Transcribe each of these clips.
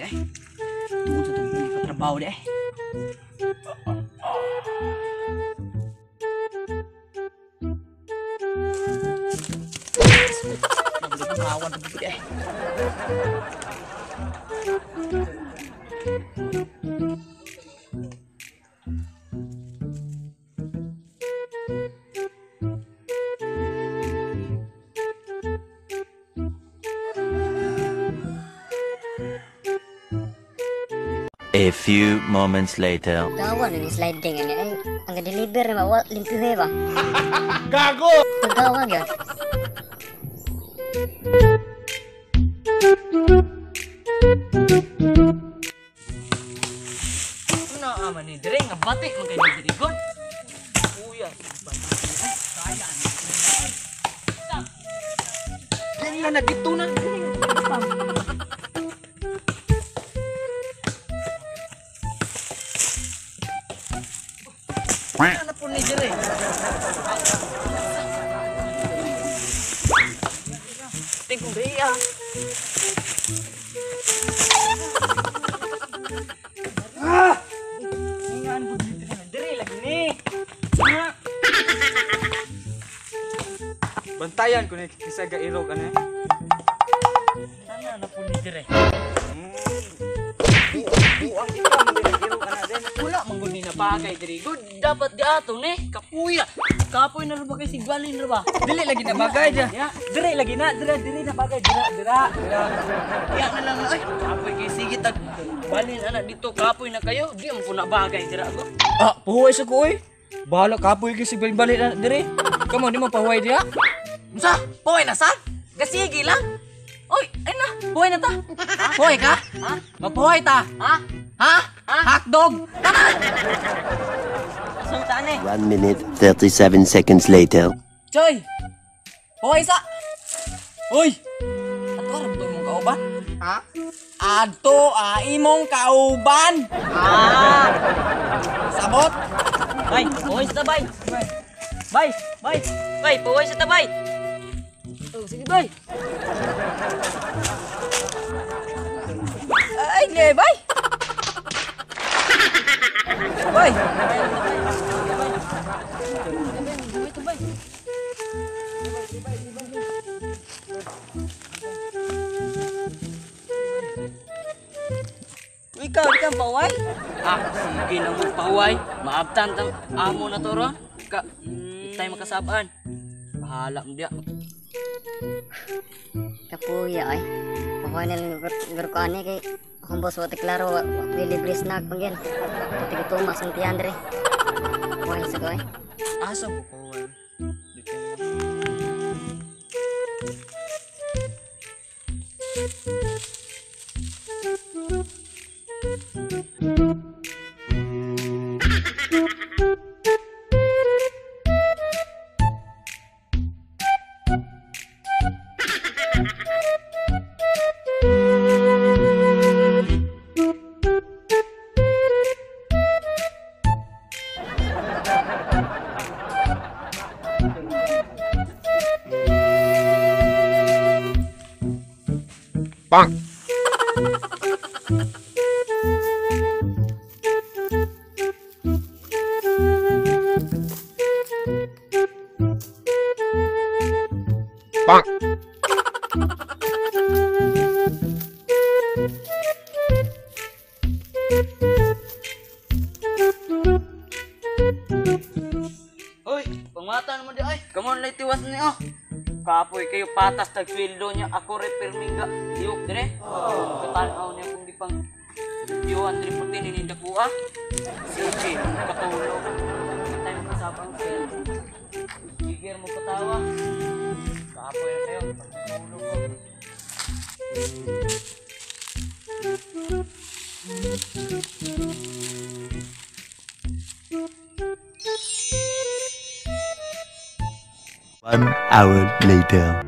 Ay. Tuon sa itong patrabaho di ay. Nagkawan na di ay. A few moments later. Gawa na ni sliding ani ay ang deliver na wa limpyo ba. Gago. Gawa gyud. Ano ama ni dire nga bati man kay diri god. Kuya, bati. Ay, kaya ni. Kaya na gitunan diri. Ano po ni dire? Tingkong diya. Ah! Ingan po dito. Dire lagi ni. Nga. Bantayan ko ni kisa ga irog ano. Sana na po ni dire. Buang ikaw man diri irog ana din. Wala man gud ni na bagay diri. Good dapat di ato ni kapuya. Kapoy na ra ba kay sigbalin ra ba? Dili lagi na bagay dia. Ya. Dire lagi na, dire dire na bagay dira dira. Dira. Ya na lang ay. Kapoy kay sige tag balin ana dito kapoy na kayo. Di man po na bagay dira ko. Ah, puhuay sa ko oy. Bahala kapoy kay sig balik na dire. Kamo di mo pahuway diha. Unsa? Puhuay na sa? Gasige lang. Oy, ay na, puhuay na ta. Puhuay ka? Ha? Mapuhuay ta. Ha? Ha? Hotdog. Tama. Sultan eh. 1 minute 37 seconds later. Choy! Hoy sa! Hoy! Ato ra ba imong kauban? Ha? Adto a imong kauban. Ah! Sabot. Bay, hoy sa bay. Bay, bay, bay, hoy sa tabay. Oh, sige bay. Ay, le, bay. Bay. Ikaw, di ka paway? Ah, sige lang mo paway. Maabtan tang amo na to ron. Ka, tayo makasabaan. Bahala mo diya. Kapuya ay. Pahuway na lang guro ko ani kay akong boss wa klaro wa libre snack pang yan. Pati tumas ang tiyan dre. Pahuway sa ko ay. Asa mo pahuway? Dito na. Bonk. Bonk. Hoy, pangmata naman di ay. Come on, tiwas niyo. Kapoy kayo patas tag sweldo niya. Ako re pirminga liyok dire. Katanaw niya kung di pang yuan dire puti ni dakuha. Sige, katulog. Tayo kasabang sel. Gigir mo katawa. Kapoy na kayo. Pagkatulog ko. One hour later.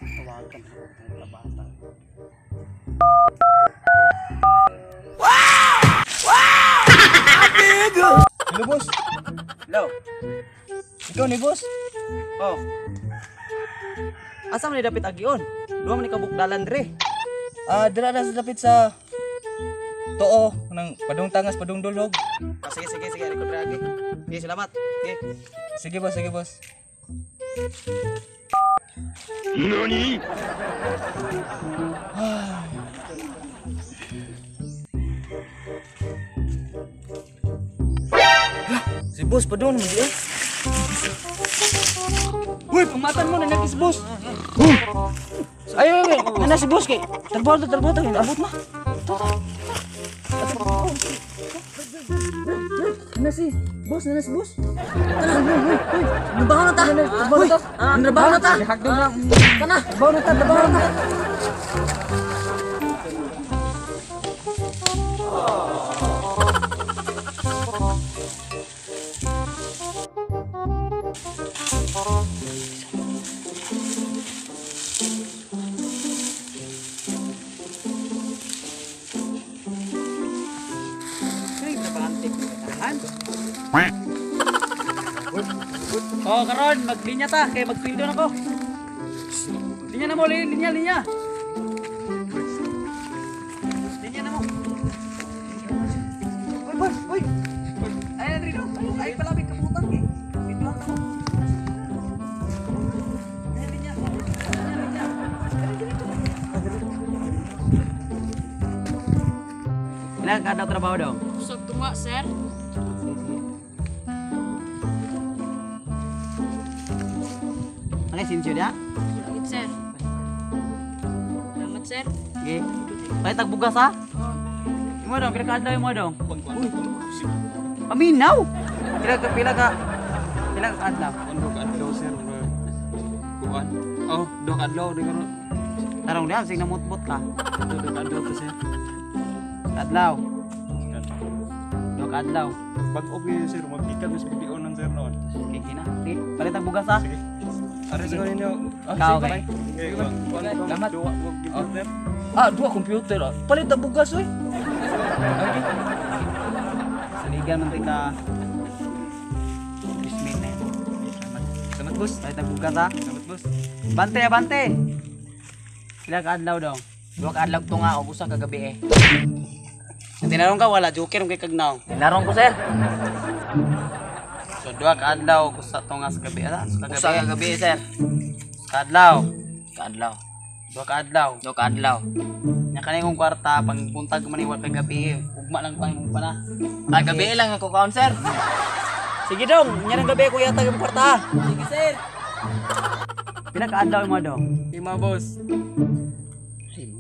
Tawagan na ang bata. Hello, boss. Hello. Ikaw ni boss? Oh. Asa man ni dapit agion? Duha man ni kabukdalan dre. Ah, dira na sa dapit sa Too nang padung tangas padung dulog. Oh, sige sige sige, record ra agi. Sige, salamat. Sige. Sige boss, sige boss. NANI? Si boss padung naman di eh. Uy, pamatan mo na si boss. Uy. Ay, ay, ay, nana si boss kay. Trabaho ta, trabaho ta, abot ma. Nana si boss, nana si boss. Tara, uy, uy, uy. Trabaho na ta. Trabaho na ta. Trabaho na ta. Kana. Trabaho na ta, trabaho na ta. Oh, karon maglinya ta kay magsweldo na ko. Linya na mo, linya, linya. Linya na mo. Uy, boss, uy. Ay, Andrino, ay palapit kabutan kay. Dito lang mo. Linya, linya. Linya, linya. Ilang kada trabaho daw? Usag tunga, sir. Ano sinsyo dia? Sakit, sir. Salamat, sir. Sige. Palit tagbugas ha? Imo dong, pila ka adlaw imo dong? Paminaw. Pila ka adlaw? Ano ka adlaw sir? Kuan. Oh, do ka adlaw di karon. Tarong diha sing namutbot ka. Do ka adlaw to sir. Adlaw. Do ka adlaw. Bag-o gyud sir, maggikan mas bibion ng sir noon. Okay, kina. Sige, palit tagbugas ha. Sige. Are sa ninyo. Ikaw, okay. Salamat. Duwa computer. Ah, duha computer. Ah. Palit ang bugas oy. Saligan man ka. Bismil na. Salamat boss. Palit tagbugas ha. Salamat boss. Bante, bante. Pila ka adlaw dong? Duha ka adlaw tunga og usa ka gabi eh. Tinarong ka wala joker kay kagnaw. Tinarong ko sir. So duha ka adlaw usa tunga sa gabi. Ala, sa Usa ka gabi. gabi sir. Ka adlaw. Ka adlaw. Duha ka adlaw. Duha ka adlaw. Nya kani kong kwarta pang buntag man ni kay gabi, ugma lang ko ang imong pana. Ah, gabi lang ako kaon sir. Sige dong, nya nang gabi ko yata yung kwarta. Sige sir. Pila ka adlaw mo dong? 5 boss. 5.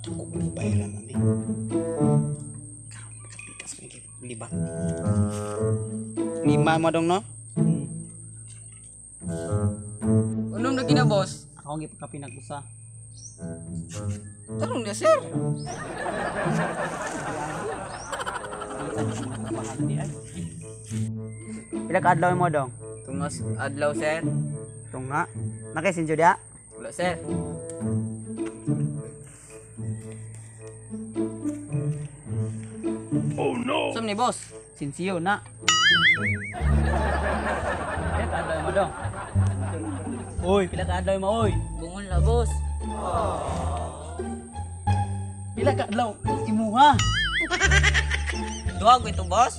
Ko bayaran na ni. Katikas man kay libat. 5 mo dong no? Unom na gina boss. Ako ang gipakapinag-usa. Tarong na sir. Pila ka adlaw mo dong? Tunga adlaw sir. Tunga. Nakaisinjo dia? Wala sir. Oh no! Sum ni boss. Sinsiyo na. Pila ka adlaw mo dong? Uy, pila ka adlaw mo oy? Bungon la boss. Pila ka adlaw imuha? Duha ko ito boss.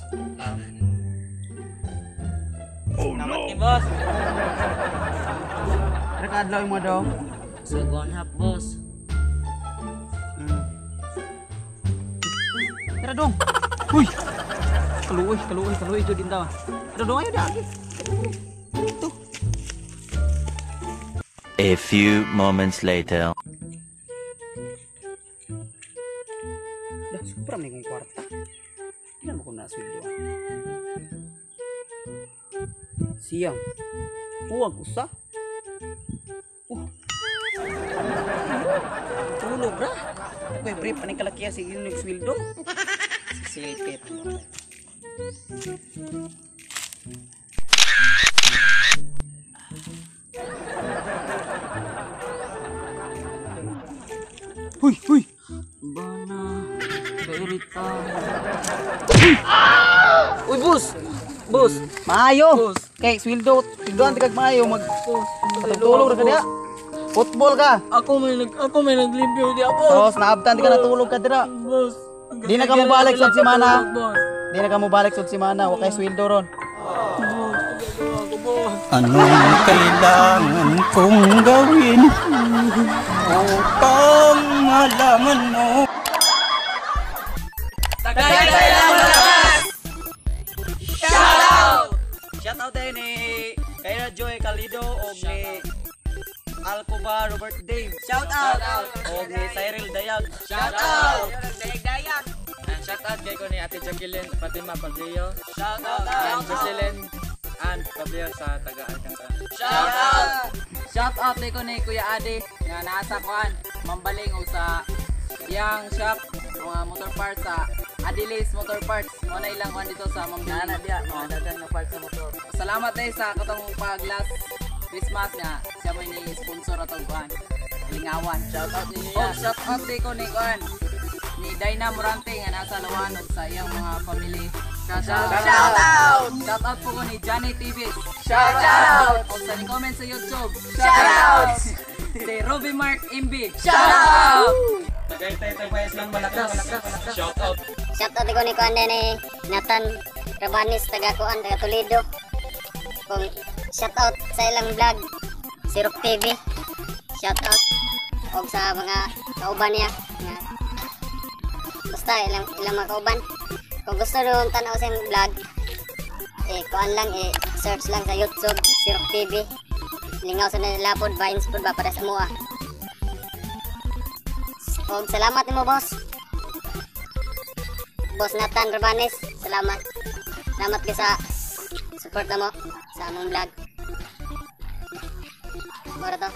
Oh Salamat no! ni boss. Pila ka adlaw imo dong? Sa 1.5, boss. Tara dong. Uy. Kaluoy, kaluoy, kaluoy jud indaw. Tara dong ayo agi. Ito. A few moments later. Dah, supra man kong kwarta. Pila mo ko na sweldo. Siyang. Huwag usa. Tulog ra. Uy, pre, paning kalakiya sige nag sweldo. Silpit. Huy, huy. Bana. Kairi Kita. Uy, boss. Boss. Maayo. Kay sweldo, sweldoan ti kag maayo mag tulog ra ka diha. Football ka. Ako may naglimpyo di boss. Tos naabtan di ka natulog ka dira. Boss. Di na ka mobalik sa semana. Boss. Di na ka mobalik sa semana, wa kay sweldo ron. Anong kailangan kong gawin upang malaman mo? Tagaytay lang malakas! Shout out! Shout out tayo ni Kaira Joy Calido og ni Alcoba Robert Dave. Shout out! Og ni Cyril Dayag. Shout out! And shout out kay ko ni Ate Jacqueline Fatima Pablio. Shout out! And Jocelyn and Pablio sa taga Alcantara. Shout out! Shout out ko ni Kuya Ade nga naa sa kuan, Mambaling o sa iyang shop mga motor parts sa Adilis Motor Parts. Mo na ilang kuan dito sa Mambaling. Ana diya, mga dagang na parts sa motor. Salamat eh sa katong pag last Christmas nga siya may ni sponsor atong kuan. Lingawan. Shout out ninyo Oh, yan. shout out din ko ni kuan ni Dayna Morante nga nasa Lawan ug sa iyang mga family. Shout out. Shout out! Shout out po ko ni Johnny TV. Shout out! O sa ni-comment sa YouTube. Shout out! Si Ruby Mark MB. Shout out! Tagaytay Tagbayas lang malakas. Shout out. Shout out ko ni kuan ni Nathan Rabanis taga kuan taga Toledo. Kung shout out sa ilang vlog Sirop TV. Shout out og sa mga kauban niya nga basta ilang ilang mga kauban. Kung gusto nyo tanaw sa iyang vlog, eh kuan lang eh search lang sa YouTube Sirop TV. Lingaw sa nilapod, Vines pod ba para sa mua. Og salamat nimo, boss. Boss Nathan Rabanes, salamat. Salamat ka sa support na mo sa among vlog. Mura to.